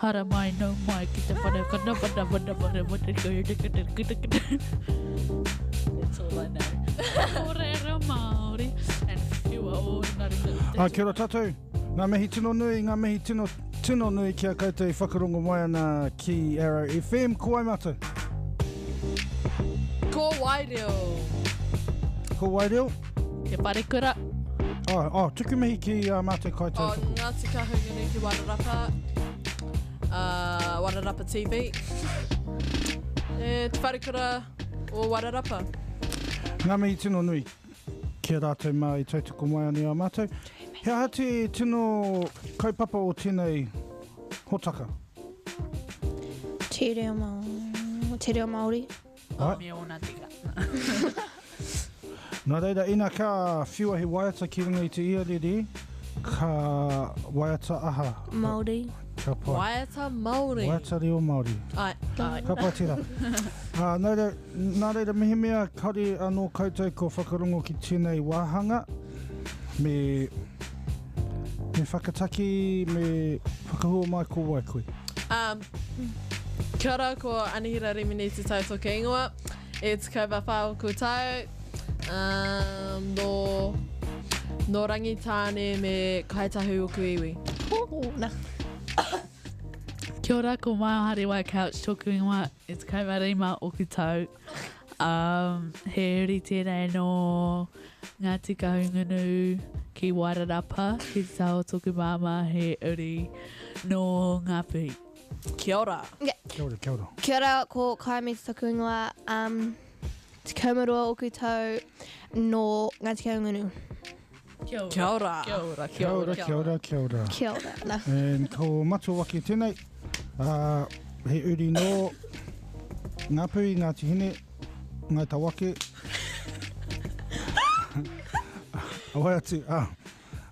Hara mai, nau mai ki te whare kana whana whana whana whana That's all I know. Kōrero Māori and whiua ō ringaringa i te Ah, kia ora tātou. Ngā mihi tino nui, ngā mihi tino, tino nui ki a koutou e whakarongo mai ana ki Arrow FM. Ko wai mātou? Ko Waireo. Ko Waireo. Te Wharekura. Oh, oh, tuku mihi ki a mātou kaitautoko. Oh, Ngāti Kahungunu ki Wairarapa. Uh, Wairarapa TV. E, Te Wharekura o Wairarapa. Ngā mihi tino nui ki a rātou mā i tautoko mai ana i a mātou. He aha te tino kaupapa o tēnei hōtaka? Te reo Māori. Te reo Māori. Ai. Me ōna tika. Nā reira, ina ka whiua he waiata ki runga i te iarere, ka waiata aha? Māori. Ka pai. Waiata Māori. Waiata reo Māori. Ai. Ai. Ka pai tērā. Ā, nā reira, nā reira, mehemea kāore anō koutou kua whakarongo ki tēnei wāhanga, me, me whakataki, me whakahua mai ko wai koe. Um, kia ora, ko Anahira Rimini Te Tau toku ingoa. E 14 oku tau. Um, nō, nō Rangitāne me Kāi Tahu oku iwi. Hōna. Kia ora, ko Maia Hariwai Couch toku ingoa. E 15 oku tau. Um, he uri tēnei nō Ngāti Kahungunu ki Wairarapa, ki te taha o tōku māmā he uri nō Ngāpuhi. Kia ora. Yeah. Kia ora, kia ora. Kia ora, ko Kai Mita taku ingoa, um, 12 oku tau nō Ngāti Kahungunu. Kia ora. Kia ora. Kia ora, Kia ora, kia ora, kia ora. Kia ora. Na. And ko Matua Wake tēnei, uh, he uri nō Ngāpuhi, Ngāti Hine, Ngāi Tawake. Awai atu, ah,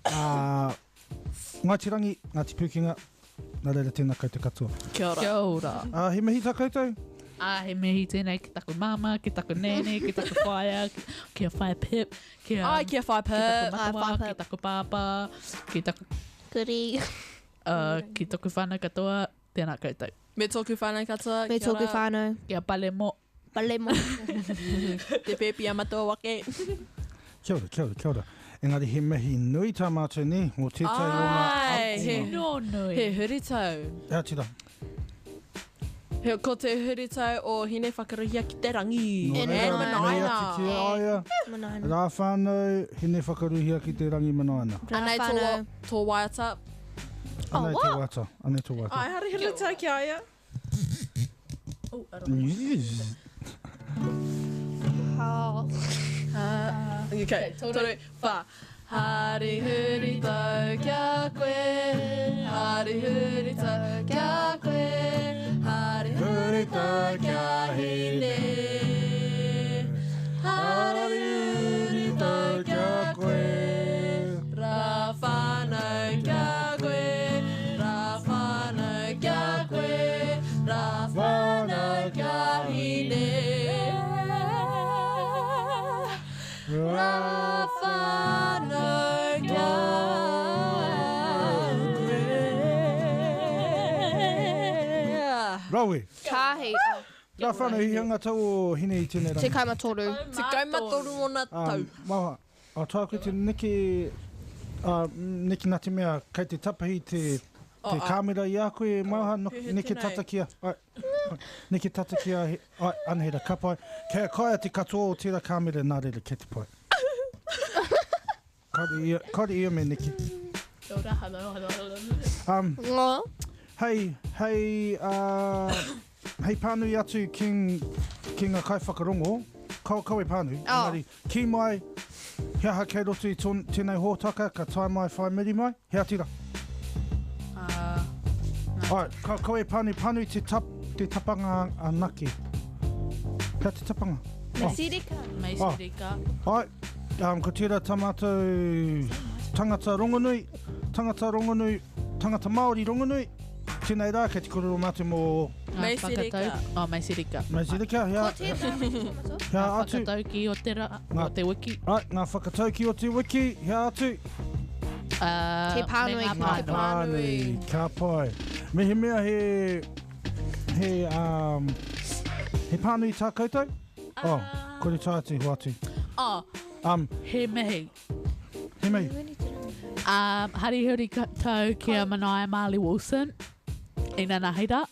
uh, Ngāti Rangi, Ngāti Pūkenga, Nā reira tēnā koutou katoa. Kia ora. Kia ora. Ā, he mihi tā koutou? Ā, he mihi tēnei ki taku māmā, ki taku nēnē, ki taku whaea, ki a Whaea Pip, ki a... Ai, ki a Whaea Pip. Ki taku Ai, matua, Whaea ki Pip. taku pāpā, ki taku... Kuri. Uh, ki toku whānau katoa, tēnā koutou. Me tōku whānau katoa. Me kia tōku ora. whānau. Ki a Palemo. Palemo. Te pēpi a Matua Wake. Kia ora, kia ora, kia ora. Engari he mihi nui tā mātou nē, mō tētahi o ngā Ai, he, ākonga. Tino nui. he huritau. Ea tira. He, ko te huritau o Hine Whakaruhia ki te rangi. Nō And reira, Manaina. mihi atu ki a ia. Manaina. Rā whānau, Hine Whakaruhia ki te rangi manaina. Rā Anei tō, whānau. tō waiata. Oh, Anei tō what? waiata, anei tō waiata. Ai, hari huritau ki a ia. Oh, aroha. Yes. Oh. Okay, toru, wha. Hari huritau kia koe, hari huritau kia koe, hari huritau kia hine. Hari huritau kia koe, rā whānau kia koe, rā whānau kia koe, rā whānau kia hine. Rā whānau kia koe. Rawe. Kāhi. Rā whānau, he hanga tau o Hine i tēnei rangi. 13. 13 ōna tau. Maha, a tā koe te neke, a, neke nā te mea kei te tapahi te, te kāmera i a koe, Maha, no, neke tata ki a, ai, neke tata ki a, ai, anahera, ka pai. Kei a kaia te katoa o tērā kāmera, nā reira, kei te pai. Kāore ia, kāore ia me neke. Kia ora, hello, hello, hello. Um, Ngā. hei, hei, uh, hei pānui atu ki, ki ngā kaiwhakarongo, kau, kau e pānui, Oh. engari, kī mai, he aha kei roto i tōn, tēnei hōtaka, ka tae mai, whai muri mai, he atira. Uh, Ai, ka, kau e pānui, pānui te, tap, te tapanga anake. Hea te tapanga? Me Oh. sirika. Mei Oh. sirika. Ai, um, ko tērā tā mātou tangata rongonui, tangata rongonui, tangata Māori rongonui. Tēnei rā, kei te kōrero mātou mō Ngā Mei whakatau. sirika. Oh, mei sirika. Mei Sirika, hea, Ko tērā me te tomato. hea Ngā atu. whakatauki o te rā, Ngā- o te wiki. Ai, ngā whakatauki o te wiki, hea atu. Uh, Te pānui. Me ngā Te pānui. Pānui, ka pai. Mehemea he, he, um, he pānui tā koutou? Oh, kore tā atu, hoatu. Oh, he mihi. He mihi. Hari huri tau ki a Manaia Marley Wilson. Inanahira.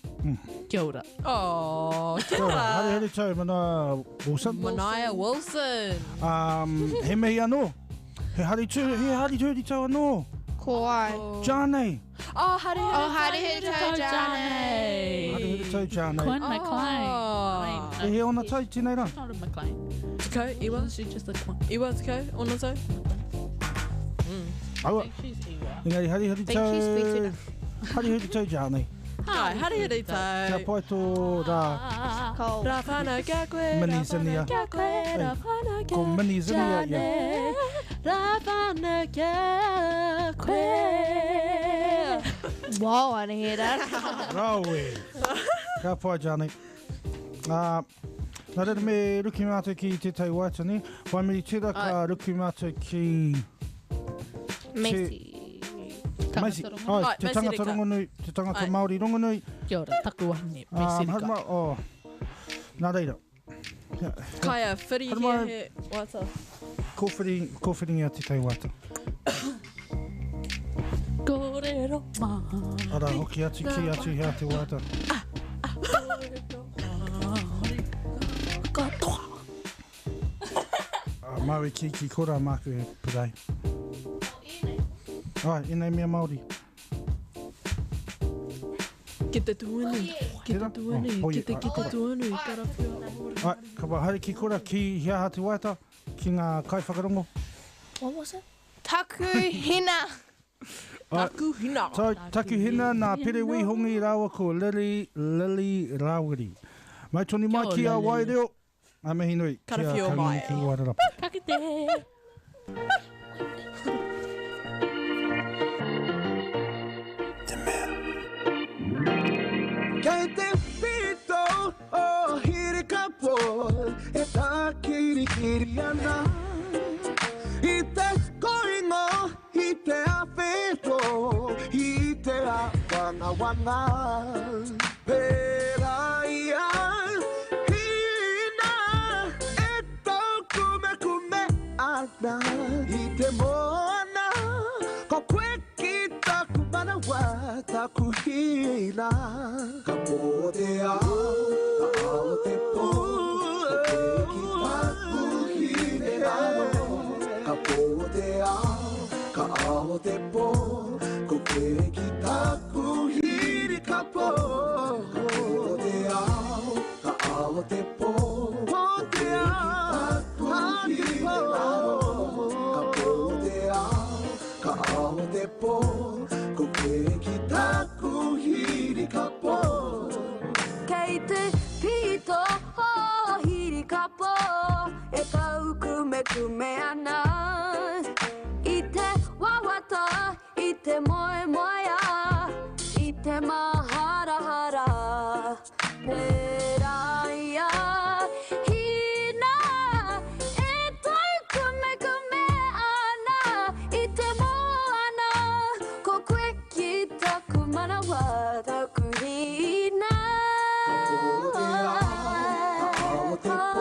Kia ora. Oh, kia Kia ora. ora. Hari huri tau, Manaia Wilson. Manaia Wilson. He mihi anō. He hari tū, he hari tū tau anō. Ko ai. Jane. Oh, hari huri Oh, hari huri tau, Jane. Hari huri tau, Jane. Quinn McLean. Oh. E he ona tau tēnei rā? Not a McLean. Tekau, iwa. She's just a Quinn. Iwa tekau, ona tau. Aua. She's iwa. Engari hari huri Think she's tau. Whetuna. Hari huri tau, Jane. Ai, hari huri tau. Kia pai tō rā. Ko. Rā whānau kia koe. Mini rā whānau Zinnia. Kia koe, rā whānau kia Ko Mini Zinnia ia. Jane. Rā whānau kia koe. Wow, Anahera. Rawe. Ka pai, Jane. Nā reira me ruki mātou ki tētahi waiata, ne? Whai muri tērā ka ruki mātou ki... Macy. Macy. Ai, Ai, te Macy tangata Rika. rongonui, te tangata Ai. Māori rongonui. Kia ora, taku wahine, Macy Rika. Haruma, oh, nā reira. Kaia, whiri Haruma- he wata. Kōwhiri, kōwhiringia tētahi waiata. Kōrero mā. Ara, hoki atu, ki atu hea te waiata. Katoa. Māui ki ki kora māku e purei. Ai, ēnei mea Māori. Ki te tuani, ki te Tērā? tuani, Oh, ki te oh, ki te tuani, karawhia ora. Ai, ka wā, haere ki kora, ki hea aha te waiata, ki ngā kaiwhakarongo. What was it? Taku hina. Ai, Taku hina. So, taku hina nā Pere Wihongi rāua ko Lily, Lily Rāwiri. Mai toni mai Kia ki a ora, Lily. Waireo. A mihi nui. Kia Karawhio kaunui mai. Ki Wairarapa. Ka kite. Kei te pito o Hirikapo e tākirikiri ana I te koingo, i te awheto, i te awangawanga Pērā ia, hina, e taukumekume ana I te moana, ko koe ki taku manawa, taku hina Ka pō te ao, ka ao te pō, ko koe ki taku hinengaro. Ka pō te ao, ka ao te pō, ko koe ki taku hirikapo. Ka pō te ao, ka ao te pō, ko koe ki taku hinengaro. Ka pō te ao, ka ao te pō, ko koe ki taku hirikapo. Kei te pito o Hirikapo e taukumekume ana I te wawata, i te moemoea, i te maharahara Pērā ia hina e taukumekume ana I te moana, ko koe ki taku manawa, taku hina Ao te pō,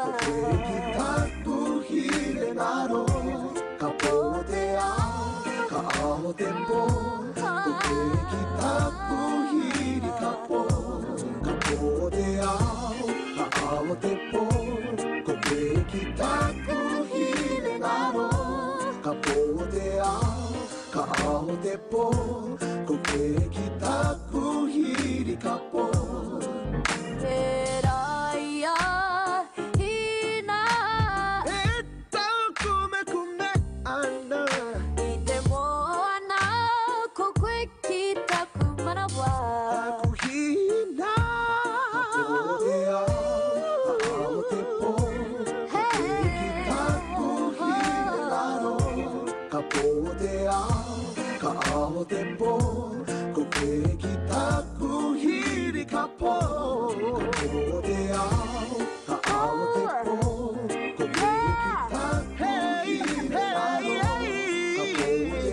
ko koe ki taku hinengaro. Ka pō te ao, ka ao te pō, ko koe ki taku hirikapo. Ka pō te ao, ka ao te pō, ko koe ki taku hinengaro. Ka pō te ao, ka ao te pō, ko koe ki taku hirikapo. Pērā ia hina E taukumekume ana I te moana, ko koe ki taku manawa Taku hina Ka pō te ao, ka ao te pō Ko koe ki taku hinengaro Ka pō te ao, ka ao te pō Ko koe ki taku hirikapo Ka pō te ao, ka ao te pō Ko koe ki taku hinengaro Ka pō te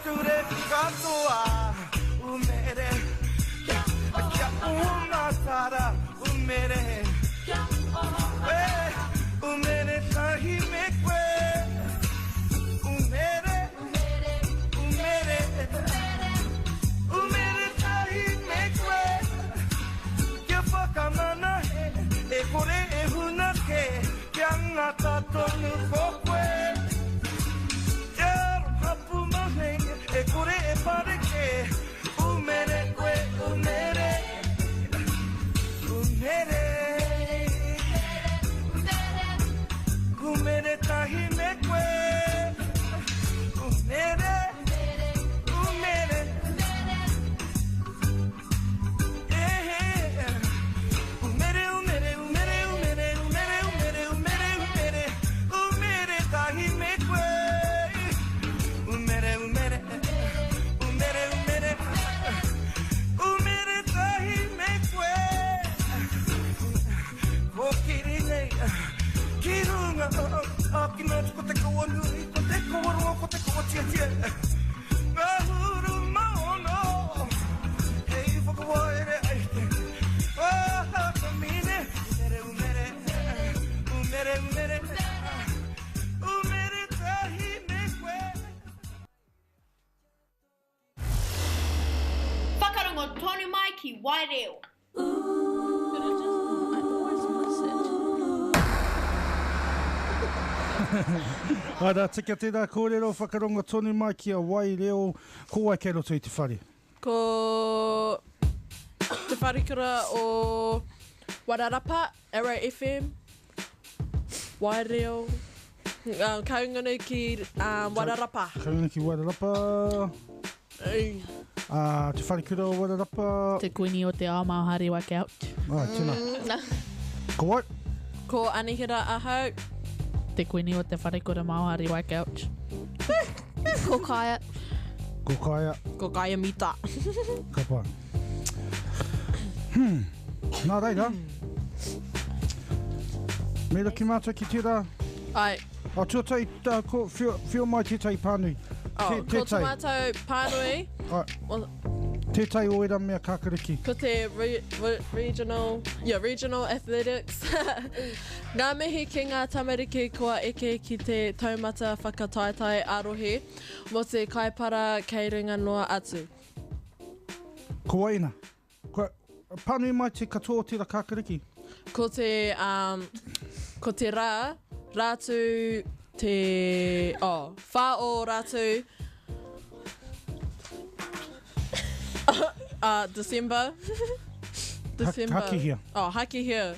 ture katoa Umere Kia ūmatara Umere Eh, Umere tahi me koe Umere Umere Umere tahi me koe Kia whakamana he E kore e huna ke Kia ngata tonu ko koe Kia aroha pūmau nei E kore e pareke Umere koe, umere Umere Umere tahi me koe Umere Umere Eh, Umere, umere, umere, umere, umere, umere, umere, umere, umere tahi me koe. Umere, umere, umere, umere, umere tahi me koe. Ko kiri nei, ki runga, ākina atu ko te kawa nui, ko te kawa roa, ko te kawa tiatia. Ngā huru maono, hei whakawaere ai te whakamine. Umere, umere, umere, umere, umere tahi me koe. Whakarongo tonu mai ki Waireo. But it just, I always miss it. Ai rā, tika tērā kōrero, whakarongo tonu mai ki a Waireo, ko wai kei roto i te whare? Ko Te Wharekura o Wairarapa, Arrow FM, Waireo, um, Kahungunu ki um, Wairarapa. Kahungunu ki Wairarapa. Ei. Uh, te Wharekura o Wairarapa. Te Kuini o te Ao Māhariwa Couch. Ai, tēnā. Mm. Ko wai? Ko Anihira ahau. Te Kuini o te Wharekura Māhariwa Couch. Ko Kaia. Ko Kaia. Ko Kaia Mita. Ka pai. Hmm. Nā reira. Me ruki mātou ki tērā. Ai. Oh, tuatahi, uh, ko, whio, whio mai tētahi pānui. Oh, Tē, ko tō tētahi. mātou pānui. Ai. Well, Tētahi o ērā mea kākariki. Ko te re, re, regional, yeah, regional athletics. Ngā mihi ki ngā tamariki kua eke ki te taumata whakataetae ā-rohe mō te kaipara kei runga noa atu. Ko wai ina? Kua, pānui mai te katoa o tērā kākariki. Ko te, um, ko te rā, Rātū te, oh, whā o Rātū, uh, December. December. Hakihea. Oh, Hakihea.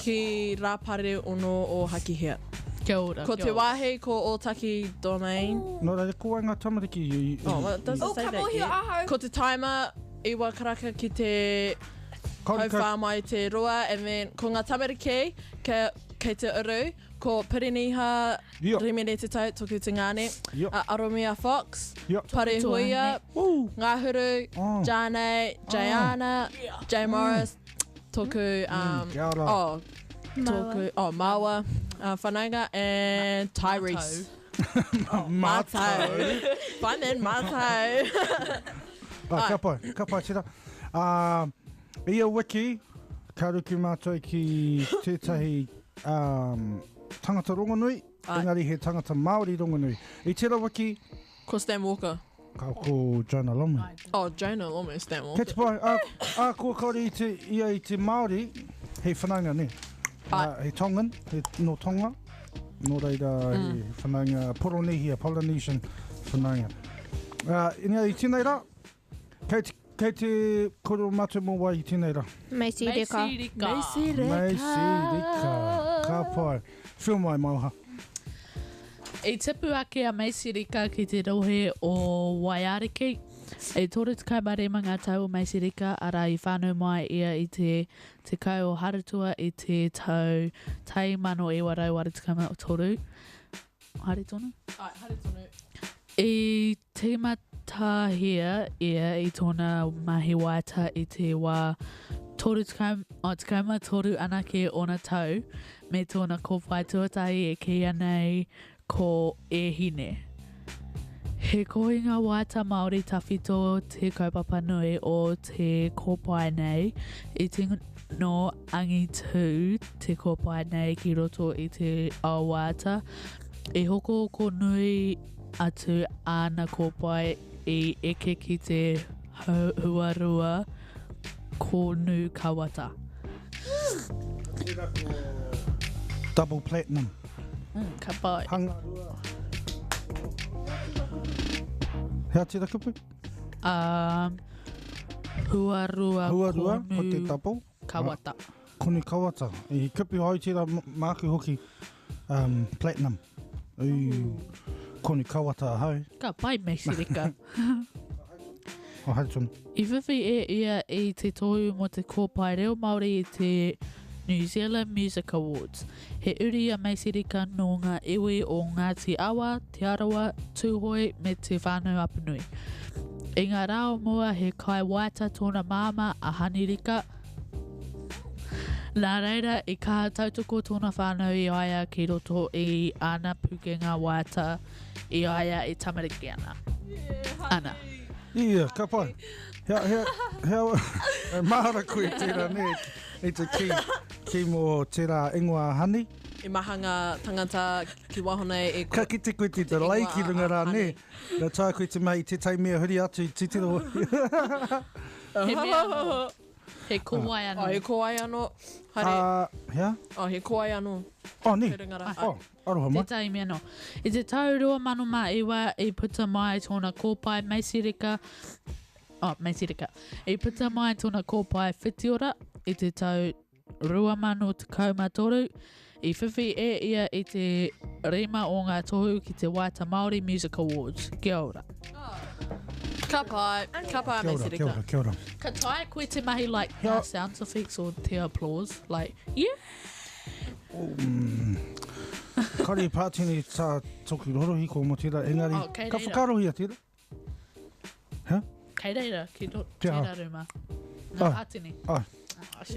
Ki Rāpare ono o Hakihea. Kia ora. Ko te wāhi ko Ōtaki Domain. Nō reira, ko wai ngā tamariki i... i- Oh, well, it doesn't Oh, say ka that mōhio yet. ahau. Ko te taima, iwa karaka ki te Kauri hauwhā mai te roa, and then ko ngā tamariki ke, kei te uru, ko Piriniha Yo. Rimene Te Tau, toku tingane, Yo. uh, Aromia Fox, Yo. Parehuia, Woo. Ngahuru, Oh. Jane, Jayana, Jay Morris, toku, um, Kia ora. oh, toku, oh, Mawa, uh, whanaunga, and Tyrese. Mātou. Fine then, mātou. Ah, ka pai, ka pai tērā. Uh, ia wiki, ka ruku mātou ki tētahi um, tangata rongonui, Ai. engari he tangata Māori rongonui. I tērā wiki, Ko Stan Walker. ka ko Jonah Lomu. Oh, Jonah Lomu, Stan Kei Walker. te pai, a, a kua kauri i te, ia i te Māori, he whanaunga, ne? Ai. Uh, he Tongan, he no Tonga, nō reira he whanaunga Poronihia, Polynesian whanaunga. Uh, engari i tēnei rā, kei te, kei te kōrero mātou mō wai i tēnei rā. Macy Reka. Macy Rika. Macy Reka. Macy Rika. Ka pai. Whio mai, Mauha. I tipu ake a Macy Rika ki te rohe o Waiariki. E 35 ngā tau o Macy Rika, arā i whānau mai ia i te tekau o Haratua i te tau 1983. Haere tonu? Ai, haere tonu. I tīmatahia ia i tōna mahi waiata i te wā 30, oh, 13 anake ōna tau me tōna kōwhai tuatahi e kīia nei ko E Hine. He kohinga waiata Māori tawhito te kaupapa nui o te kōpae nei. I tino angitū te kōpae nei ki roto i te ao waiata. I hokohoko nui atu āna kōpae i eke ki te huarua kōnu kawata. Tērā ko Double Platinum. Ka pai. Hangarua. Hea tērā kupu? Um, huarua, Huarua, ko te konu double. Kawata. Konu kawata. I kupu hou tērā māku hoki. Um, platinum. Ū, konu kawata ahau. Ka pai, Macy Rika. Oh, haere tonu. I whiwhi e ia i te tohu mō te kōpae reo Māori i te New Zealand Music Awards. He uri a Macy Rika nō ngā iwi o Ngāti Awa, Te Arawa, Tūhoe me Te Whānau-a-Apanui. I ngā rā o mua he kaiwaiata tōna māmā a Hani Rika, nā reira i kaha tautoko tōna whānau i a ia ki roto i āna pūkenga waiata i a ia e tamariki ana. Ana. Ia, ka pai. Hea, hea, hea, e mahara koe tērā nē, i te kī, kī mō tērā ingoa a Hani. I maha ngā tangata ki waho nei e Ka kite koe te delay ki runga rā nē. Nā tā koe te mahi tētahi mea huri atu titiro. He mea anō. He kōwae anō. Oh, he kōwae anō. Haere. Hea? Oh, he kōwae anō. Oh, nē. Ki runga rā. Oh, aroha mai. Tētahi mea anō. I te tau 2009 i puta mai tōna kōpae Macy Rika, oh, Macy Rika. I puta mai tōna kōpae Whitiora i te tau 2013, i whiwhi e ia i te rima o ngā tohu ki te Waiata Māori Music Awards. Kia ora. Ka pai, ka pai Kia ora, kia ora, kia ora. Ka taea koe te mahi like ngā sound effects or te applause, like yeah! Mm. Kare i pātini tā toku rorohiko mō tērā, engari Oh, kei ka reira. whakaarohia tērā. Hea? Kei reira, ki ro, Te aha? tērā rūma. Ngā Ai. pātini. Ai.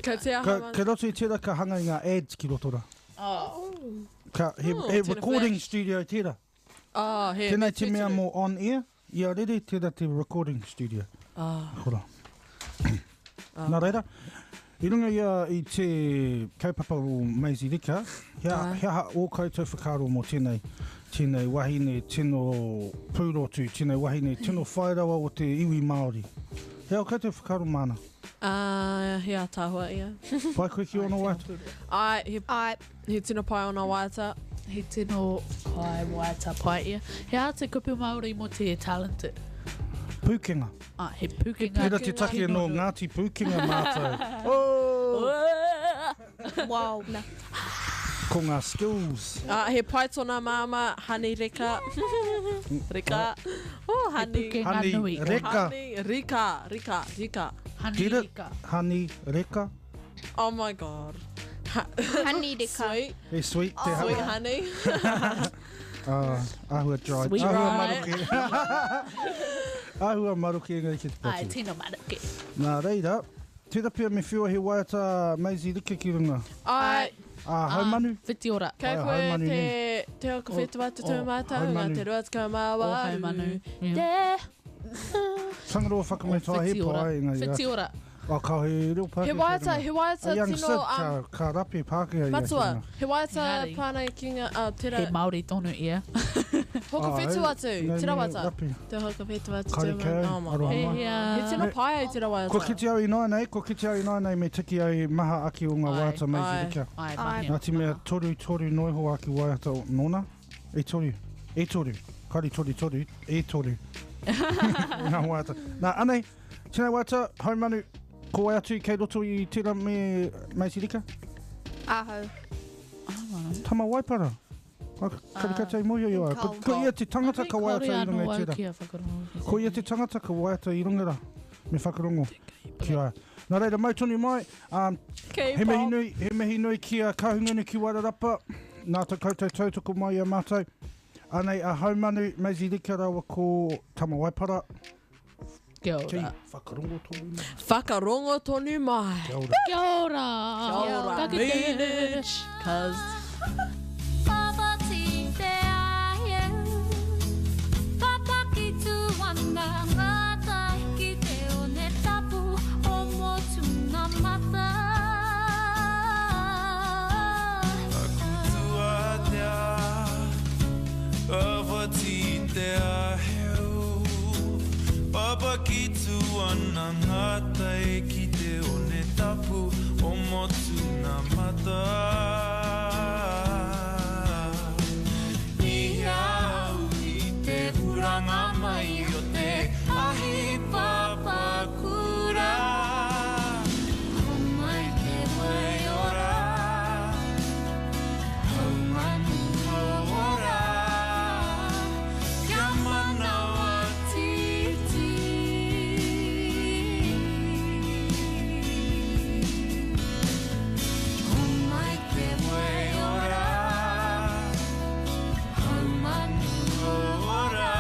Kei te aha Ka, man. kei roto i tērā ka hanga i ngā ads ki roto rā. Oh. Ka, he, Oh, he tēnā recording flash. studio tērā. Oh, he. Tēnei te mea mō on air, i a rere tērā te recording studio. Ah. Kora. Nā reira, i runga ia i te kaupapa o Maisie Rika, he, Āe. he aha ō koutou whakaaro mō tēnei, tēnei wahine tino pūrotu, tēnei wahine tino whairawa o te iwi Māori? He aha ō koutou whakaaro māna? Ah, he ātaahua ia. Pai koe ki ōna waiata? Āe, he, he tino pai ōna waiata. He tino pai waiata pai ia. He aha te kupu Māori mō te talented? Pūkenga. Ah, he pūkenga. Tērā te take nō Ngāti Pūkenga mātou. Oh! Wow. Na. Ko ngā skills. Ah, he pai tōna māmā, Honey Reka. Reka. Oh, honey. He pūkenga Honey nui. Reka. Honey Rika, Rika, Rika. Honey Get it? Rika. Honey Reka. Oh my god. Honey Reka. Sweet. He sweet te Sweet honey. honey. Ah, āhua dry. Sweet Āhua right. maroke. Āhua maroke engari ki te Ai, patu. tino maroke. Nā reira, tērā pea me whiua he waiata Maisie Rika ki runga. Ai. Ah, Haumanu. Whitiora. Kei Ai, koe Haumanu te, nei. te oko whetua te tū o, mātau, ngā Haumanu. te 28. O Haumanu. Yeah. Tangaroa whakamatai he Whitiora. pai engari. Whitiora. Oh, ka he reo Pākehā He ki waiata, runga. he waiata A Young tino, Sid, ka, ka rapi Pākehā ia ki Matua, runga. he waiata Engari. pānei ki ngā, ah, tera, He Māori tonu ia. hoko Ah, whetu e, atu, nei tera me waiata. rapi. Te hoko whetu atu, Kare te kau, oh my aroha God. mai. He, uh, He tino pai ai tera waiata. Kua kite au ināianei, kua kite au ināianei me tiki au maha ake o ngā Ai, waiata Maisie ai. Rika. Ai, Ai. mahi. Nā te mea toru toru noiho ake waiata nōna. E toru, e toru, kari toru toru, e toru. Ngā waiata. Nā, anei, tēnei waiata, Haumanu, ko wai atu kei roto i tērā me Maisie Rika? Ahau. Tama Waipara. Kare ka tei mōhio i a. Ko, ko ia te tangata ka waiata i runga i tērā. Ko ia te tangata ka waiata i runga rā. Me whakarongo ki a. Nā reira, mau tonu mai. He mihi nui, he mihi nui ki a Kahungunu ki Wairarapa. Nā tā koutou tautoko mai i a mātou. Anei a Haumanu, Maisie Rika rāua ko Tama Waipara. Kia ora. Ki whakarongo tonu mai. Whakarongo tonu mai. Kia ora. Kia ora. Kia ora. Ka kite. Minute, cuz. Papati te ahiu, papaki tangata. I au i te huranga mai o te ahi papakura. Homai te waiora, haumanu ora, kia manawa tītī. Homai te waiora, haumanu ora,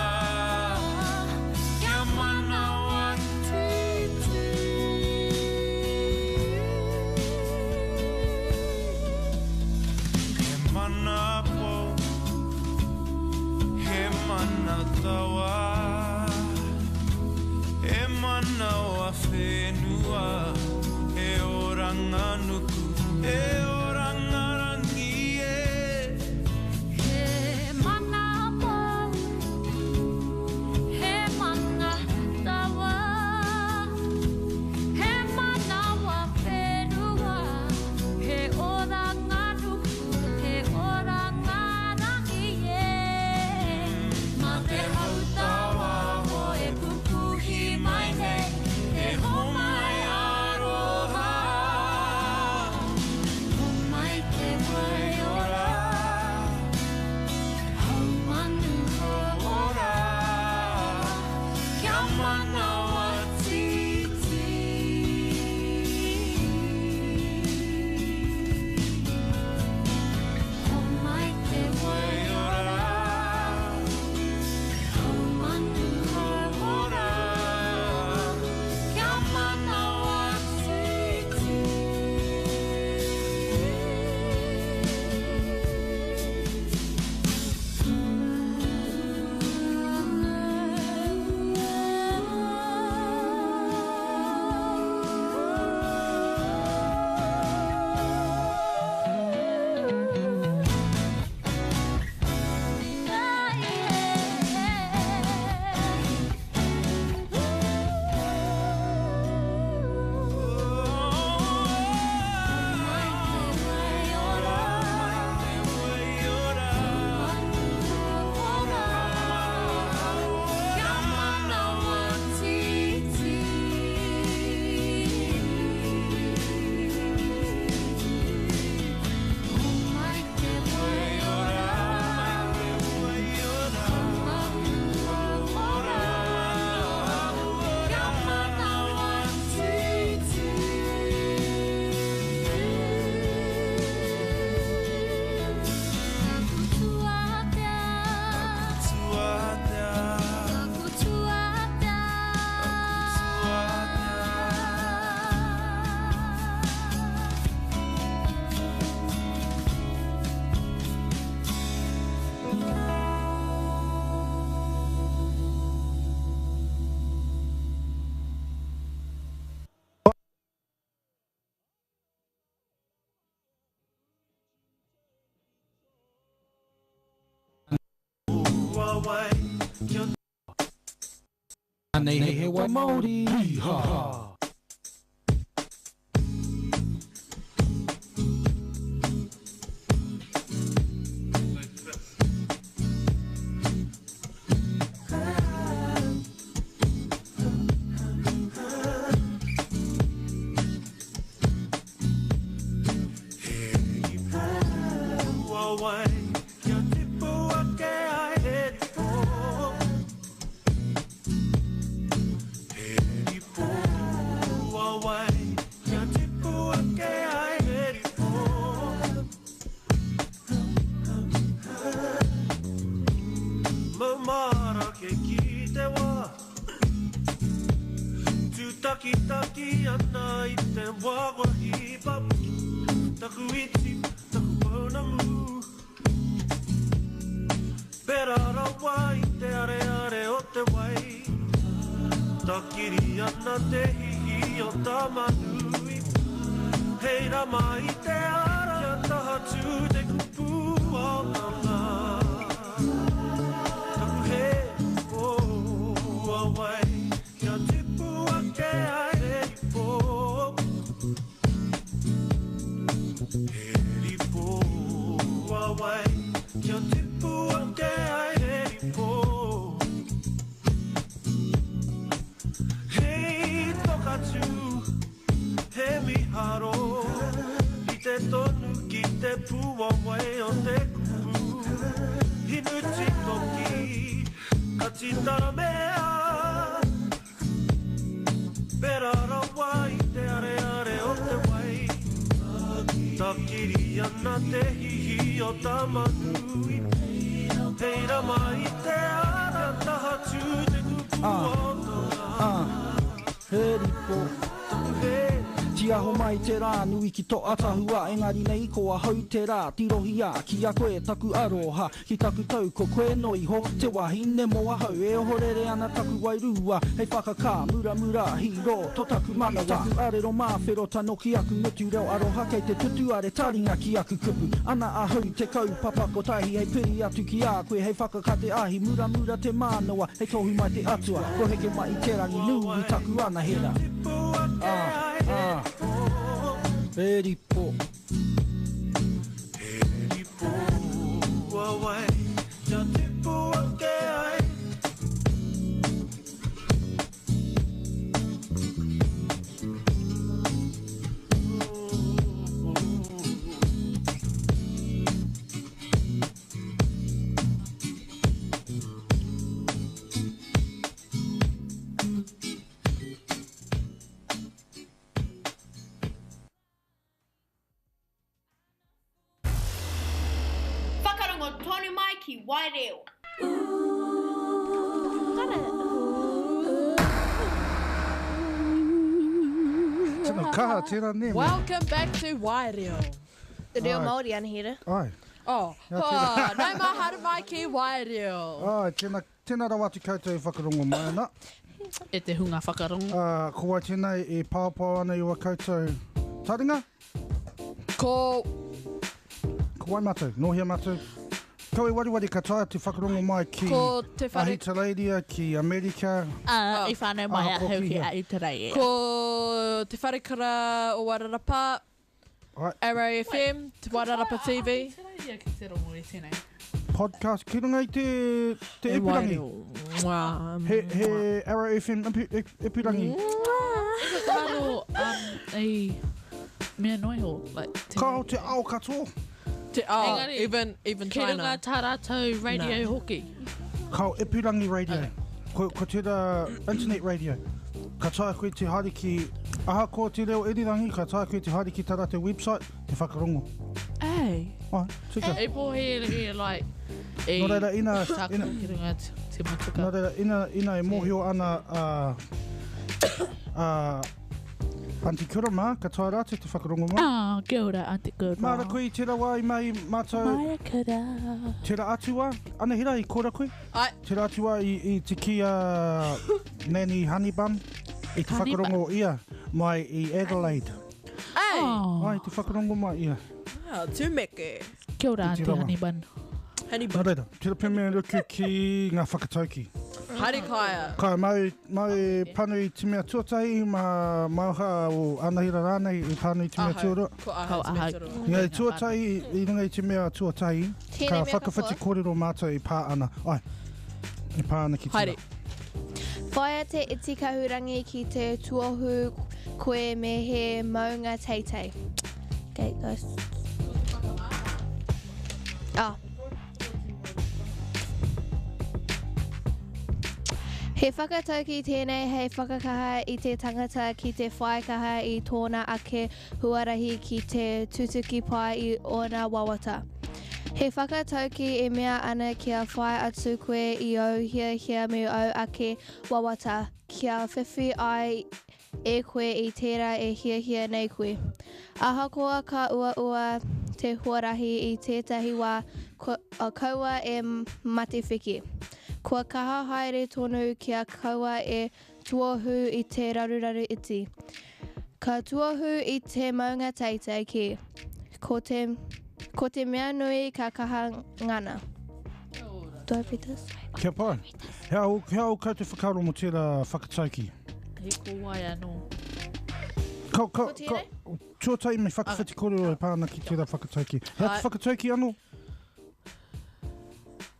kia manawa tītī. He mana pou, he mana tawa, he mana wa whenua, he oranga nuku, he oranga rangi e. He mana pou, he mana tawa, he mana wa whenua, he oranga nuku, he oranga rangi e. Mā te hautawa ho e pupuhi mai nei, e homai aroha. Homai te waiora, haumanu ora, kia manawa tītī. Homai te waiora, haumanu ora, kia manawa tītī. Tuatea, Anei he wai Māori. Ha ha. Wai, kia tipu ake ai he ripo. He ripo a wai, kia tipu ake ai he ripo. Maumara ke ki te wā, tūtakitaki ana i te wā kua hipa. Taku iti, taku pounamu. Pera rawa i te areare o te wai. Takiri ana te hihi o Tamanui. Hei rama i te ara, kia taha tū te kupu o tana. Taku he o a wai, kia tipu ake ai he ripo. He tonu ki te puawai o te kupu Hinu titoki, ka tītaramea Pērā rawa i te areare o te wai Takiri ana te hihi o Tamanui Hei rama i te ara tahatū te kupu o tōna He ripo. Tiaho mai te rā nui ki to atahua Engari nei ko ahau te rā Tirohia ki a koe taku aroha Ki taku tau ko koe no iho Te wahine mo ahau E ohorere ana taku wairua Hei whakakā muramura Hīro to taku manawa Taku arero māwhero Tano ki aku ngutu reo aroha Kei te tutu are taringa ki aku kupu Ana ahau te kaupapa kotahi Hei piri atu ki a koe Hei whakakā te ahi Muramura te mānawa Hei tohu mai te atua Kua heke mai i te rangi nui taku anahera. Ah, ah. He ripo. He ripo wawai, kia tipu ake ai. Whakarongo tonu mai ki Waireo. Tino kaha tera ne. Welcome back to Waireo. Te reo Māori, Anahera. Ai. Oh, oh, nau mai haere mai ki Waireo. Ai, tena, tena rawa atu koutou e whakarongo mai ana. E te hunga whakarongo. Uh, ko wai tēnei e paopao ana i wa koutou taringa? Ko... Ko wai mātou? Nō hea mātou? Kau e wariwari ka taea te whakarongo mai ki Ko te whare... Ahitereiria, ki Amerika. Uh, i whānau mai Ahakoa ahau ki ki hea. Ahitereiria. Ko te wharekura o Wairarapa, Arrow FM, Te Wairarapa TV. Ahitereiria ki te rongo i tēnei. Podcast ki runga i te, te ipurangi. He, he Arrow FM ipu, ipurangi. Karo, um, i mea noa iho. Like, te... Ka o te ao katoa. Te ao, Engari, even, even Ki China. runga tā rātou radio No. hoki. Ka o ipurangi radio. Okay. Ko, ko tērā internet radio. Ka taea koe te haere ki, ahakoa te reo irirangi, ka taea koe te haere ki tā rātou website, te whakarongo. Ei. Ai, tika. E pōhi e like, e Nō reira, ina, tāku ina, ki runga te motuka. nō reira, ina, ina e mōhio ana a, a, Aunty Kura mā, ka taea rātou te whakarongo mai. Ah, kia ora, Aunty Kura. Māra koe i tērā wā i mahi mātou... Māra Kura. Tērā atu wā, Anahera i kora koe? Ai. Tērā atu wā i, i te kī a Nanny Honeybun, i te Honeybun. whakarongo ia mai i Adelaide. Ei! Oh. Ai, te whakarongo mai ia. Ah, tūmeke. Kia ora, Te Aunty rawa. Honeybun. Honeybun. Nō reira, tērā pea me ruku ki ngā whakatauki. Haere kaia. Ka mau, mau e panu i te mea tuatahi, mā Maoha o Anahera rānei i panu i te mea Ahau. tuarua. Ko ahau te mea tuarua. Engari tuatahi, i runga i te mea tuatahi, Tēnei ka mea whakawhiti katoa. kōrero mātou e pā ana. Ai, e pā ana ki tērā. Haere. Whaia te iti kahurangi ki te tuohu koe me he maunga teitei. Okay, guys. Ah. He whakatauki tēnei hei whakakaha i te tangata ki te whai kaha i tōna ake huarahi ki te tutuki pai i ōna wawata. He whakatauki e mea ana kia whai atu koe i ōu hiahia me ōu ake wawata, kia whiwhi ai e koe i tērā e hiahia nei koe. Ahakoa ka uaua te huarahi i tētahi wā, kaua e matewheke. Kua kaha haere tonu kia kaua e tuohu i te raruraru iti. Ka tuohu i te maunga teitei kē. Ko te, ko te mea nui ka kaha ngana. Do I read this? Kia pai. He aha he aha ō koutou whakaaro mō tērā whakatauki? He ko wai anō. Ka, ka, Ko tēnei? ka, tuatahi me whakawhiti kōrero e pā ana ki tērā whakatauki. He aha te whakatauki anō?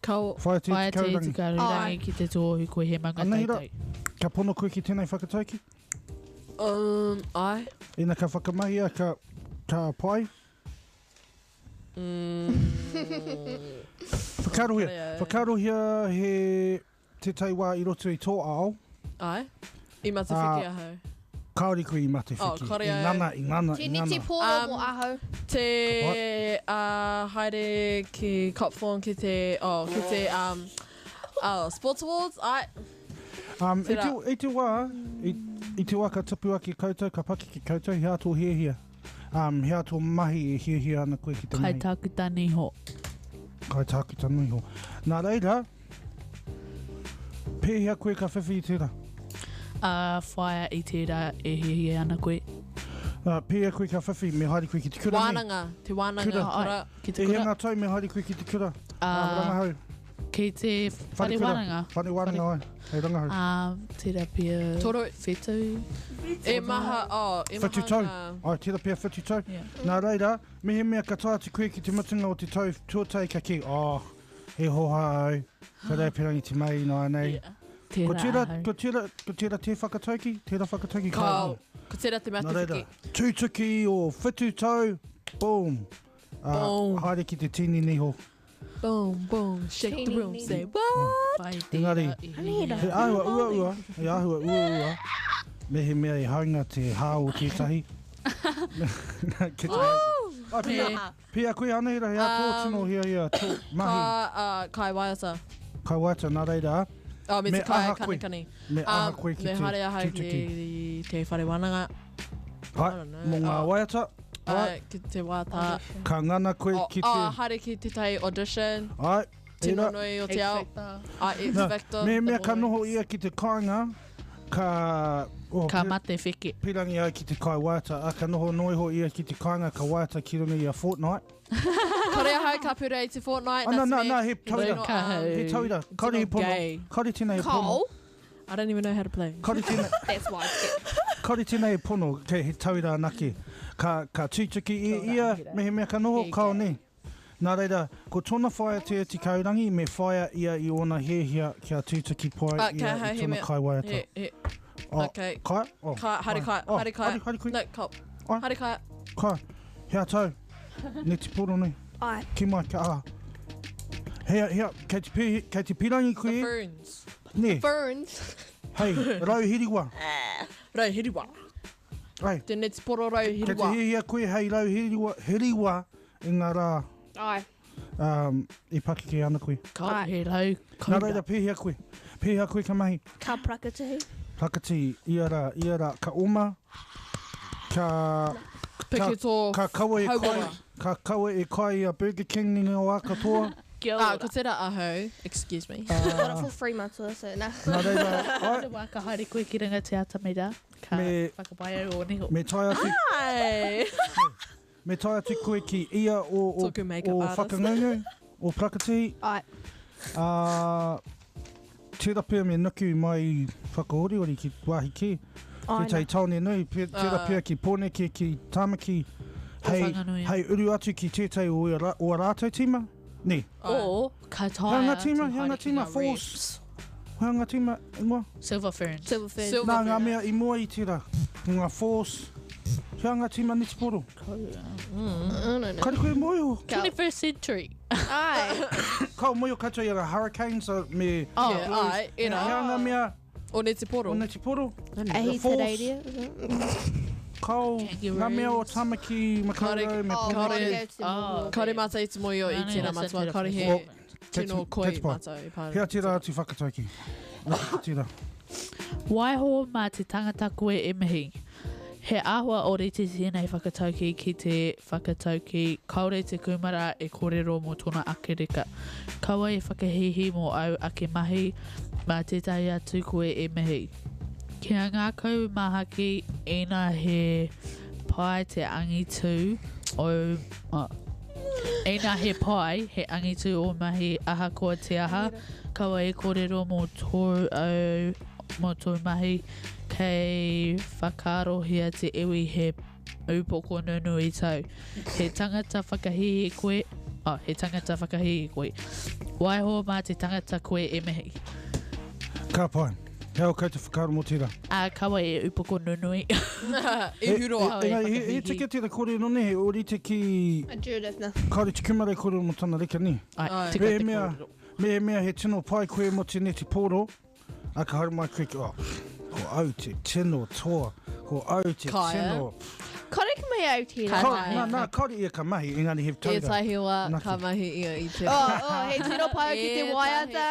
Ka Whaia te Whaia te iti iti kahurangi ki te tuohu koe he maunga Anei ra, teitei. ka pono koe ki tēnei whakatauki? Um, ai. Ina ka whakamahia ka, ka pai? Whakaarohia, whakaarohia he tētahi wā i roto i tō ao. Āe. I matewheke ahau. Kāore koe i matewheke. Oh, kore I au. ngana, i ngana, Te i ngana. niti pōro mō ahau. Te uh, haere ki Copthorne ki te, oh, ki te um, oh, Sports Awards, āe. Um, i, Tērā. te, i te wā, i, i te wā ka tupu ake koutou, ka pakeke koutou, he aha tō hiahia? Um, he aha tō mahi e hiahia ana koe ki te Kai mahi? tākuta niho. Kai tākuta niho. Nā reira, pēhea koe ka whiwhi i tērā? Ā, whaia i tērā e hiahia ana koe. Ā, pēhea koe ka whiwhi, me haere koe ki te kura, nē? Wānanga, te wānanga, Kura. kura. Ki te E hia kura. ngā tau me haere koe ki te kura? Ā, Ā, rangahau. Ki te whare kura. wānanga. Whare wānanga, ai. Hei rangahau. Ā, tērā pea Toro. whitu. E maha, oh, e maha Whitu tau. ngā. Ai, tērā pea whitu tau. Yeah. Nā reira, mehemea ka tae atu koe ki te mutunga o te tau tuatahi ka kī, oh, he hoha au, ka rei pirangi te mahi ināianei. Yeah. Tērā Ko tērā, ahau. ko tērā, ko tērā te whakatauki, tērā whakatauki Kao, kāore. ko tērā te Nā reira, matewheke. tūtuki o whitu tau, boom. Uh, Boom. haere ki te tini niho. Boom, boom, shake the room, say what? Whai Engari, tērā i hiahia. He āhua uaua, he āhua uaua, mehemea i haunga te hā o tētahi. Ki te Ai, pia, pia koe Anahera, he aha tō tino hiahia, tō mahi, Ka, uh, kai waiata. kai waiata, nā reira, Oh, me Me te kai aha koe? kanikani. me aha koe ki me te haere ahau tūtuki. ki te whare wānanga. Ai, I don't know. mō ngā Oh. waiata, ai, Uh, ki te wāta. ka ngana koe Oh, ki te... oh, haere ki tētahi audition. Ai, Tino tērā. nui o te ao. X-Factor. Ah, X Nā, Factor. Mehemea The ka noho Boys. ia ki te kāinga, ka... Oh, Ka pi- mate wheke. Pirangi au ki te kai waiata, a ka noho noa iho ia ki te kāinga ka waiata ki runga i a Fortnite. Kore ahau ka purei te Fortnite. Ah, nā, nā nā, te nā, mea he tauira. tino, Ka um, He tauira, kaore he tino pono. gay. Kaore tēnei he pono. Cole. I don't even know how to play. Kaore tēnei, That's why I skip. kaore tēnei he pono, kei he tauira anake. Ka, ka tūtuki i ia, mehemea ka noho, He kao nē. Nā reira, ko tōna whaea te Eti Kaurangi, me whaia ia i ōna hiahia kia tūtuki pai Ah, ia kia i he tōna mea- kai waiata. He, he, Oh, okay. Kai? Oh, Kai, haere kai, Oh, haere kai. Haere, haere koe. No, ka, Ai. haere kai. Kai. Hea tau. Netiporo nei. Ai. Ki mai, ka aha. Hea, hea, kei te, pi, kei te pirangi The koe. ferns. Nē, Ferns. hei, rau hiriwa. Rau hiriwa. Ai, Te netiporo rau kei te hiriwa. hiahia koe hei rau hiriwa, hiriwa i ngā rā Ai. um, i pakeke ana koe. Ka he rau Nā kaura. reira, pēhea koe. Pēhea koe ka mahi. Ka prakatihi. Prakati, ia rā, ia rā, ka oma, ka, Piki tō ka kaua e kai, hauora. ka kaua e kai i a Burger King i ngā wā katoa. Kia Ah, ora. ko tērā ahau. Excuse me. Got it for free, matua, so nah. Nā reira, ai, Te wā ka haere koe ki runga te atamira, ka Me- whakapai au o niho. me tae atu, Ai. me tae atu koe ki ia o, o, Tōku makeup o artist. whakangungu, o Prakati, Ai. ā, tērā pea me nuku mai whakahorihori ki wāhi kē. Ai, Tētahi tāone nui, pe, tērā Ah. pea ki Pōneke, ki Tāmaki, hei, Whanganui. hei uru atu ki tētahi o, ia ra- o a rātou tīma. Nē, O, ka taea Hea ngā te tīma, hea haere ngā ki tīma, ngā Force. reps. hea ngā tīma, ingoa? Silver Ferns. Silver Ferns. Silver Nā ngā Ferns. mea i mua i tērā, ko ngā Force, hea ngā tīma netiporo. I don't know. Kare koe moio. 21st century. Ai. Ka moio katoa i a Hurricanes a me... Oh, Yeah, ai, Hea ērā. ngā mea O netiporo. o netiporo. Ahi Force. Te Reiria, is it? Kao, ngā mea o Tamaki, Makaurau, me Oh, Pōneke. Kare- gotta go to the Oh. mall. Kaore mātou i te moio i Nā, nē, tērā that's matua. a Kaore he Oh, tino koi Kei te pai. mātou i pānui. Hea tērā atu whakatauki. Nā, tērā. Waiho mā te tangata koe e mihi. He āhua ōrite tēnei whakatauki ki te whakatauki kāore te kūmara e kōrero mō tōna ake reka. Kaua e whakahīhī mō au ake mahi, mā tētahi atu koe e mihi. Kia ngākau mahaki ina he pai te angitu o... Oh, ina he pai, he angitu o mahi ahakoa te aha, kaua e kōrero mō tō au, mō tō mahi, kei whakaarohia te iwi he upoko nunui tau. He tangata whakahīhī koe, oh, he tangata whakahīhī koe. Waiho mā te tangata koe e mihi. Ka pai. He ao kei te whakaaro mō tērā. Ā, kaua e upoko nunui. I huroa. Engari, he, he tika tērā kōrero nē, he ōrite ki... A Judith, nā. Kāore te kumara e kōrero mō tana reka, nē? Ai, tika te kōrero. Mehemea he tino pai koe mō te netipōro, ā, ka haere mai koe ki, oh, ko au te tino toa, ko au te tino... Kore ka mahi au tērā. Ka, nā, nā, kāore ia ka mahi, engari he taura. Ētahi wā ka mahi ia i te... Oh, oh, he tino pai au ki te waiata.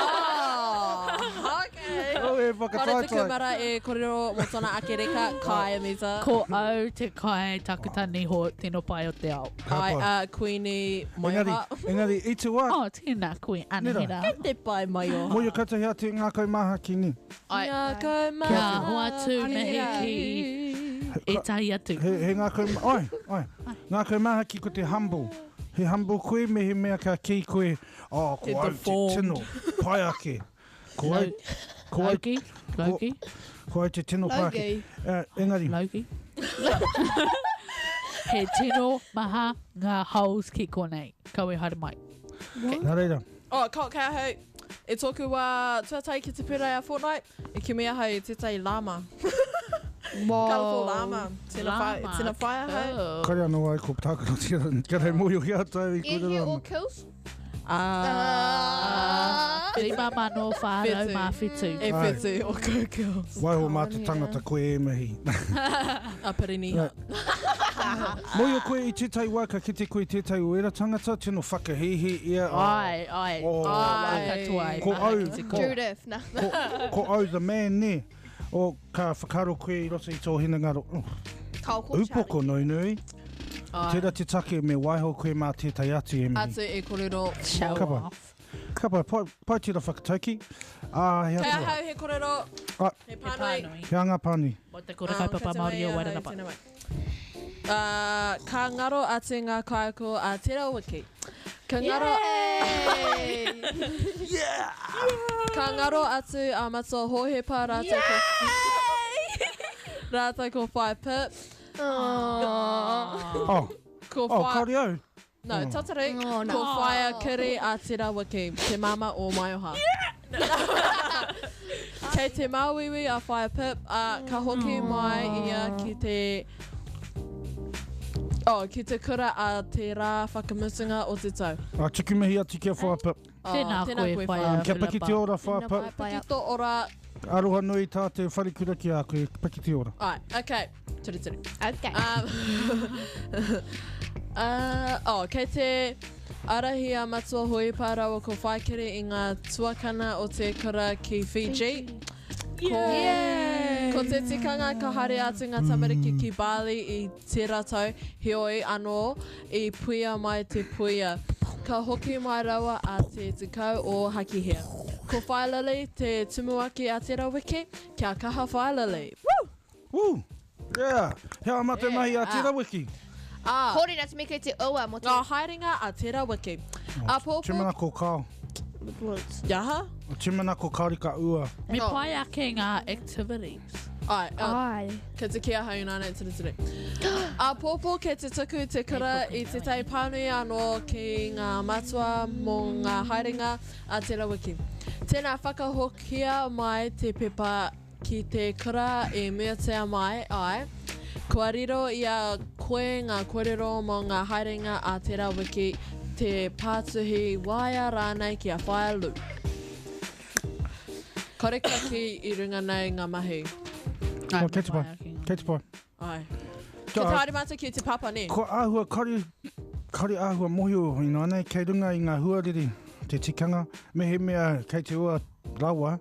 Oh, okay. Oh, e whakataetae. Kore te kumara e korero mo tona ake reka, kai Amita. Ko au te kai takuta niho tino pai o te ao. Ai a Kuini Maioha. Engari, engari, i te wā. Oh, tēnā koe, Anahera. Kei te pai Maioha. Moio koutou hea te ngākau māhaki, nē? Ai. Ngākau māhaki. Kia hoatu mihi ki ētahi atu. He, he ngākau, ai, ai. Ngākau māhaki ko te humble. He humble koe mehemea ka kī koe, Oh, ko au te tino pai ake. Ko au, ko au, Loki, Loki. Ko, ko au te tino pai ake. Uh, engari. Loki. He tino maha ngā holes ki konei. Kau e haere mai. Okay. Nā reira. Oh, ka, kei ahau, e tōku wā tuatahi ki te pēra a Fortnite, i kimi ahau i tētahi llama. Colourful llama. Tena whai, tena whai ahau. Cool. Kare anō ai ko tākaro tira, kare mōhio ki a tau i E kōrero hia ana. o kills? Ah. 5407. E whitu o go girls. Waiho mā te tangata koe e mihi. A Pirini. Mōhio koe i tētahi wā ka kite koe i tētahi o ērā tangata, tino whakahīhī ia. Ai, ai. Oh, Ai. Katoa e Ko au, maha ki te ko, Judith, na. ko, ko au the man, nē. O, ka whakaaro koe i roto i tō hinengaro. Oh, Kao ko upoko nunui. Tērā te take me waiho koe mā tētahi atu e mihi. Atu e korero. Show Ka pai. off. Ka pai, pai, pai tērā whakatauki. Ā, he Kei atua. ahau he korero. Ah. He pānui. He anga pānui. Mō te kura kaupapa Māori o Wairarapa. Uh, ka ngaro atu ngā kaiako a Te Rawiki. Ka ngaro... Yeah! Ka ngaro atu a Matua Hohepa rātou ko... rātou ko Whai Pip. Oh. Ko Oh, Whai... kāore au. No, Oh. tatari, Oh, no. ko Whaea Kiri a Te Rawiki, te māmā o Maioha. Kei te māuiui a Whaea Pip, ā, ka hoki mai ia ki te Oh, ki te kura a te rā whakamutunga o te tau. Ah, tuku mihi atu ki a Whaea Pip. Oh, Tēnā koe, Whaea Kia piki te ora, Whaea Pip. Piki tō ora. Aroha nui tā te wharekura ki a koe, piki te ora. Ai, okay. Turi turi. Okay. Um, uh, oh, kei te arahi a Matua Hoipa rawa ko Whaikere i ngā tuakana o te kura ki Fiji. Ko, ko te tikanga ka haere atu ngā tamariki ki Bali i tērā tau, heoi anō i puia mai te puia. Ka hoki mai rawa a te 10 o Hakihea. Ko Whailili te tumuaki a tērā wiki, kia kaha Whailili. Woo! Woo! Yeah! He aha mātou mahi a tērā wiki? Ā. Hori nā te mea kei te ua mō te. Ngā haerenga a tērā wiki. Āpōpō. Tūmanako kao. Yaha? Tūmanako kāore ka ua. Me pai ake ngā activities. Ai, ai. Kei te kī ahau ināianei, tiri tiri. Āpōpō kei te tuku te kura i tētahi pānui anō ki ngā matua mō ngā haerenga a tērā wiki. Tēnā whakahokia mai te pepa ki te kura i meatia mai ai, kua riro i a koe ngā kōrero mō ngā haerenga a tērā wiki, te pātuhi waea rānei ki a Whaea Lou. Kore ka kī i runga nei ngā mahi. Oh, kei te pai. Kei te pai. Ai. Kia te haere mātou ki te papa, nē? Kua āhua kare, kare āhua mohio ināianei, kei runga i ngā huarere te tikanga, mehemea kei te ua rawa,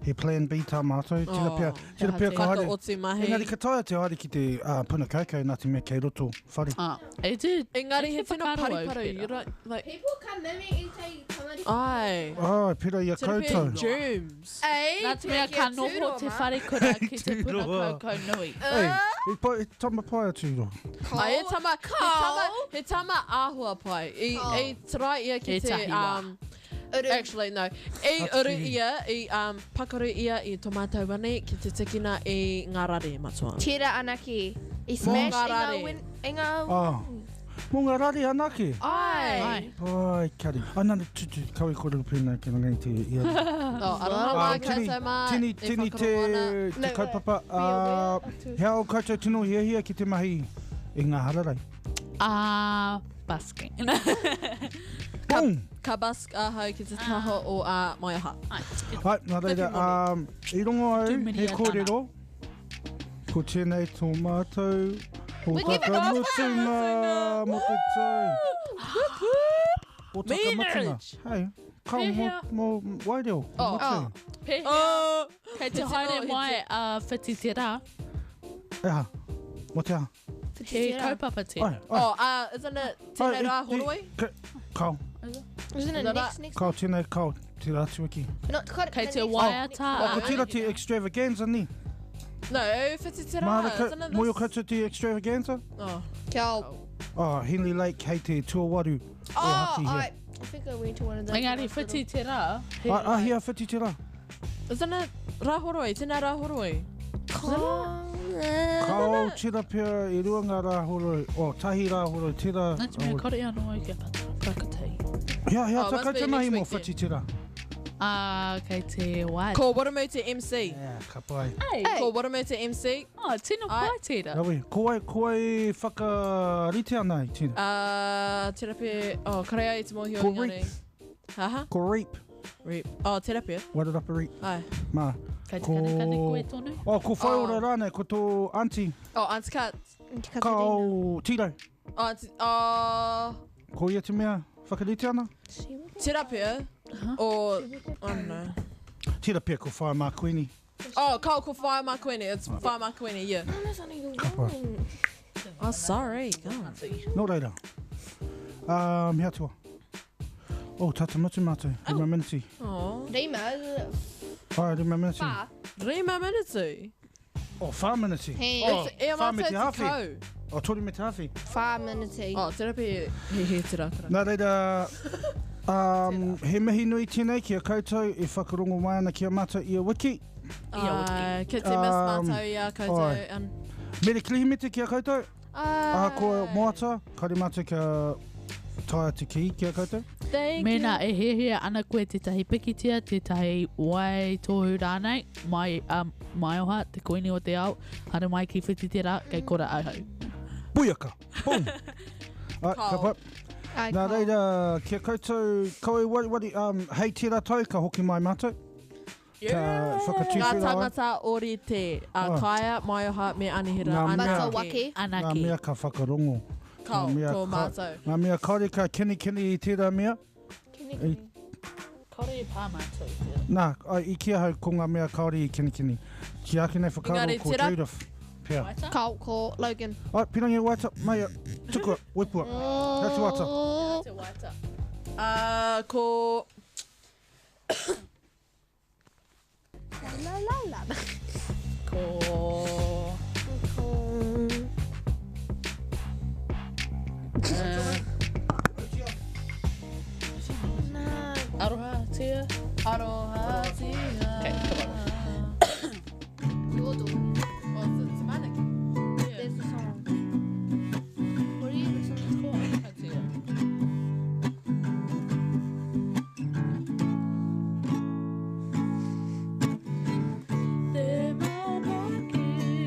he plan B tā mātou, tira pea, tira pea ka haere. Whakaoti mahi. Engari ka taea te haere ki te uh, puna kaukau nā te mea kei roto whare. Ah, e te, Engari e he te tino whakaaro au paruparu, pērā. you don't, like... People ka mimi i te tamariki. Ai. Ai, pera i a Tira pea koutou. germs. Ei, Nā te mea ka noho te wharekura ki te puna kaukau nui. Ei, i pai, i tama pai a Tūroa. Ai, he tama, he tama, he tama āhua pai. I, i try ia ki te, Ētahi wā. um, Actually, no. I uru ia, i um, pakaru ia i tō mātou wani ki te tikina i ngā rare matua. Tērā anake. I smash ngā i ngā rare. win, i ngā... Oh. Mō ngā rari anake? Ai. Ai. Ai, kari. Ai, nana, tu, tu, kawe kōrero pēnā ki runga i te ia. Oh, aroha mai koutou mā. Tini, e tini te, whakarongo ana. te kaupapa. He ao koutou tino hiahia ki te mahi i ngā hararei? Ah, busking. Boom! Ka busk ahau ki te taha o a Maioha. Ai, nā reira, i rongo au he kōrero. Ko tēnei tō mātou hōtaka mutunga mō te tau. Hōtaka mutunga. Hei, ka mō, mō Waireo. Oh. Oh. Pēhea? Oh. Kei te haere mai a Whiti Te Rā. E aha, mō te aha? He kaupapa tēnā. Ai, ai. Oh, isn't it tēnei rā horoi? Kao. Isn't it next, next? Kao tēnei, kao te rā tuaki. Not, Kei te waiata. Oh, ko tērā te extravaganza, ni? No, whiti te rā. Isn't it this? Mō koutou te extravaganza? Oh. Kia. Oh, Henley Lake hei te tuawaru o Oh, Hakihea. I, I think I went to one of those. Engari whiti te rā. Ai, ahia whiti te rā. Isn't it rā horoi? Tēnā rā horoi. Kao tira pea e rua ngā rā horoi, o tahi rā horoi, tira... Nā te mea kore anō au kia parakatei. Hea, hea Oh, tā must be koutou mahi next mō week then. whiti te rā? Ah, kei te waiata. Ko Waramu te MC. Yeah, ka pai. Hey. Ko Waramu te MC. Oh, tino pai tērā. Rawe, ko wai, ko wai whakarite ana i tērā? Tērā pea, oh, kare ai te mōhio Ko engari. Reap. Haha? Ko Reap. Reap. Oh, tērā pea. Wairarapa Reap. Ai. Mā. Kei te kanikani koe tonu? Oh, ko Whaiora rānei, ko tō auntie. Oh, Auntie Kat. Ka o Tiro. Oh, Auntie, oh. Ko ia te mea whakarite ana? Tērā pea. Or, I don't know. Tērā pea ko Whaea Marquini. Oh, ko, ko Whaea Marquini. It's Whaea Marquini, yeah. Ka pai. Oh, sorry. God. Nō reira. He atua. Oh, tata mutu mātou. Rima miniti. Oh. Rima. Ai, rima miniti. Whā. Rima miniti. Oh, whā miniti. He. Oh, It's e whā me mātou te hawhi. tekau. Oh, toru me te hawhi. Whā miniti. Oh, tērā pea he he tērā kara. Nā reira, he mihi nui tēnei ki a koutou e whakarongo mai ana ki a mātou ia wiki. Ia wiki. Kei te miss mātou i a koutou. Ai. Mere Kirihimete ki a koutou. Ahakoa moata, kare mātou kia taea te kī ki a koutou. Thank Mēnā e hiahia ana koe tētahi pikitia, tētahi wai tohu rānei, mai, um, maioha, te koini o te ao, haere mai ki whiti te rā, kei kora ahau. Puiaka! Boom! Ai, ka pai. Ai, Nā reira, ki a koutou, kawe wariwari, um, hei tērā tau ka hoki mai mātou. Ka Ngā whakatuwhera ai. tāngata ōrite, a Oh. Kaia, Maioha me Anihira. Ngā mea- Matawaki. Ngā mea ka whakarongo. Kao, Ngā mea ko ka- mātou. Ngā mea kāore ka kinikini i tērā mea. I, Kaore e pā mātou i tērā. nā, ai, i ki ahau ko ngā mea kāore i kinikini. Ki ake nei whakaaro Engari ko tērā- Judith. Pea. Kao, ko Logan. Ai, pirangi waita, mai, tukua, wepua. Hea te wata. Te waita. Ko... La la la. Ko... Aroha tia. Aroha tia. Okay, come on. Your door. Oh, it's a mannequin. There's the song. What are you listening to? Aroha tia. Te manaki.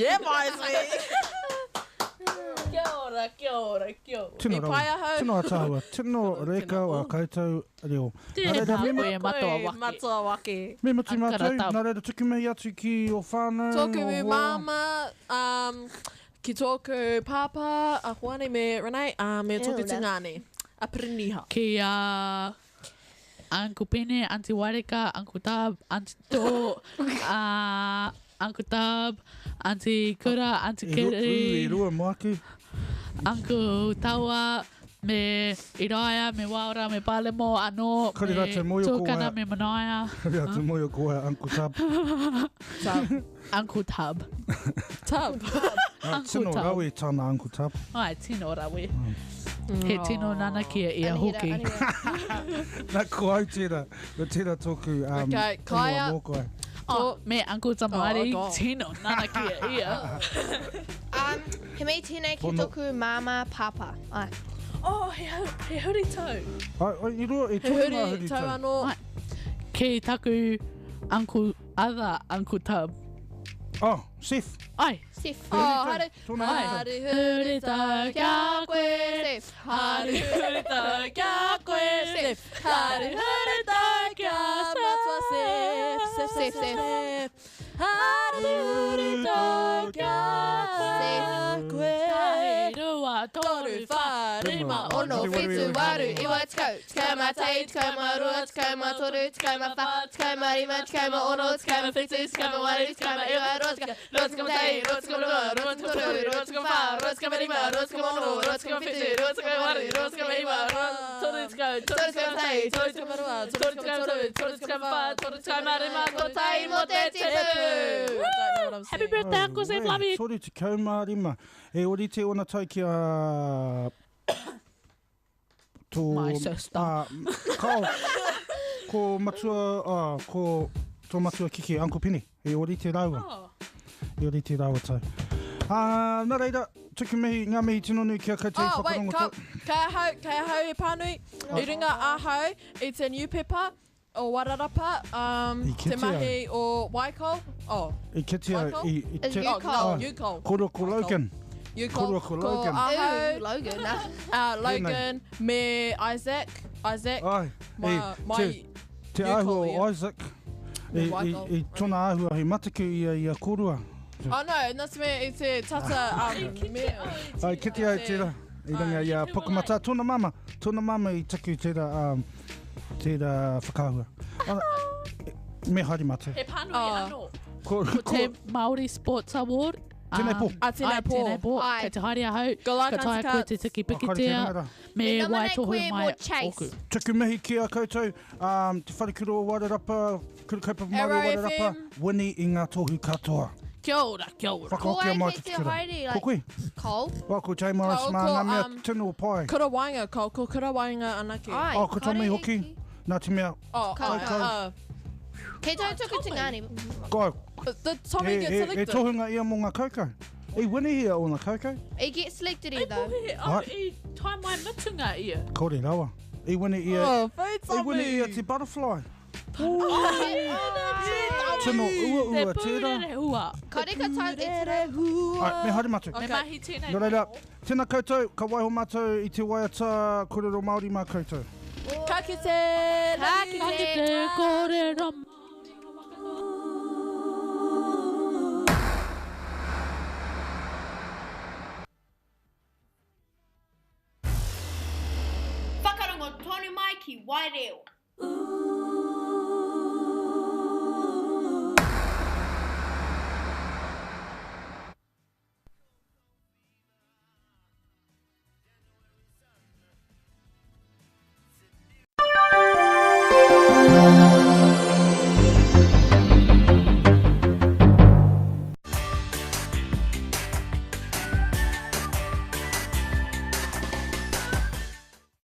Yeah, Misley! Kia ora, kia ora, kia ora. Tino I rawe. pai ahau. Tino ataahua. Tino reka o a koutou reo. Nā reira, Tēnā me, koe, Matua Wake. Matua Wake. me mutu mātou, Ankara nā reira tuku mihi atu ki o whānau, Tōku o hoa. māmā, um, ki tōku pāpā, a Hoani me Renee, uh, me tōku Ew, tungāne, a Piriniha. Ki a Uncle Pene, Auntie Waireka, Uncle Tab, Auntie Tō, uh, Uncle Tab, Auntie Kura, Auntie E ru, ū, e Kiri, rua moaki. Uncle Tawa, me Iraia, me Waora, me Palemo anō, Kore me rātou mōhio ko Tūkana, wai- me Manaia. Kore rātou mōhio ko wai Uncle Tab. Tab. Uncle Tab. Tab. Ah, Uncle tino Tab. rawe tāna Uncle Tab. Ai, tino rawe. He tino nanakia ia Anahira, hoki. anahira. Nā, ko au tērā, ko tērā tōku um, Okay, Kaia. ingoa mōkai. Oh, me Uncle Tamari, Oh, God. tino nanakia ia. Um, he mei tēnei ki Pono. tōku māmā pāpā. Ai. Oh, he, he huri tau. Ai, ai, i rua, e He toru ngā huri huri tau tau. anō. Ai. Ki taku uncle, other Uncle Tab. Oh, Seth. Ai. Seth. Oh, haere, Tōna huri tau. haere huri tau kia koe. Seth. Haere huri tau kia koe. Seth. Haere huri tau kia Matua Seth, Seth, Seth, Seth, Seth. Seth. Haere huri tau kia koe. Tahi, rua, toru, whā, rima, Ono, Wari, wari, whitu, wari. waru, iwa, tekau. Tekau mā tahi, tekau mā rua, tekau mā toru, tekau mā whā, tekau mā rima, tekau mā ono, tekau mā whitu, tekau mā waru, tekau mā iwa, rua tekau, rua tekau mā tahi, rua tekau mā rua, rua tekau mā toru, rua tekau mā whā, rua tekau mā rima, rua tekau mā ono, rua tekau mā whitu, rua tekau mā waru, rua tekau mā iwa, rua, Toru tekau, toru toru tekau tekau mā tahi, toru tekau mā rua, toru tekau mā toru, toru tekau mā whā, toru tekau mā rima, Kotahi mō te tipu. Happy birthday, Uncle Seth, love you. Toru tekau mā rima. E orite ona tau ki a... Tō... My sister. Ah, kao, ko matua, ah, ko tō matua kiki, Uncle Penny. E orite rāua. Oh. E orite rāua tau. Ah, nā reira, tuku mihi, ngā mihi tino nui ki a koutou i Oh, wait, whakarongo ka, tau. kei ahau, kei ahau e pānui, i runga ahau i te newspaper o Wairarapa, um, I te kitea. mahi o Waikol, oh, I kitea, Waikol? i, i te... oh, no, Ah, Ucol. Koro ko Logan. Ucol, Koro ko Logan. Ko ahau, Ooh, Logan. Nah. Logan, me Isaac, Isaac, Ai, my, e, my, te, te Ucol, āhua o ia. Isaac, i, i, Waikol. i tōna āhua he mataku ia i a kōrua. Oh no, nā te mea i te tata, um, me, Ai, kite au tērā, i runga i a Pukamata, tōna mama, tōna mama i taku tērā, um, tērā whakaahua. Ana, me haere mātou. He pānui Oh. anō. Ko, Ko te Māori Sports Award. Tēnei pō. Ah, tēnei ai, pō. Tēnei pō. Ai. Kei te haere ahau. Go like Ka taea Auntie koe te Cuts. tiki Oh, kare pikitia. tēnei rā. Me Me nominate waitohu koe mō mai Chase. ōku. Tuku mihi ki a koutou, um, Te Wharekura o Wairarapa, Kura Kaupapa Māori o Arrow Wairarapa, FM. wini i ngā tohu katoa. Kia ora, kia ora. Ko Whakahokia wai mai kei te te kura. haere, Ko like, koe? Cole? Well, ko Jay Morris Ko- mā, ko, ngā mea um, tino pai. Kura waenga, ko, ko kura waenga anake. Ai, Oh, ko Tommy kare hoki. ki- Nā te mea, Oh, Ko- oh, ko. Kei tō tuku tingani. go, the Tommy he, gets he, he selected. tohunga ia mō ngā kaukau. I winihia o ngā kaukau? I get selected I either. pōhe, oh, i tae mai mutunga ia. Kore rawa. I wini ia, Oh, food i wini ia Tommy. te butterfly. Tino ua ua Te tērā. pūrere hua. Kare ka tae e te Ai, me haere mātou. Me mahi tēnei. Nō reira, tēnā koutou, ka waiho mātou i te waiata kōrero Māori mā koutou. Ka kite! Ka love you. Ka kite kōrero Whakarongo tonu mai ki Waireo.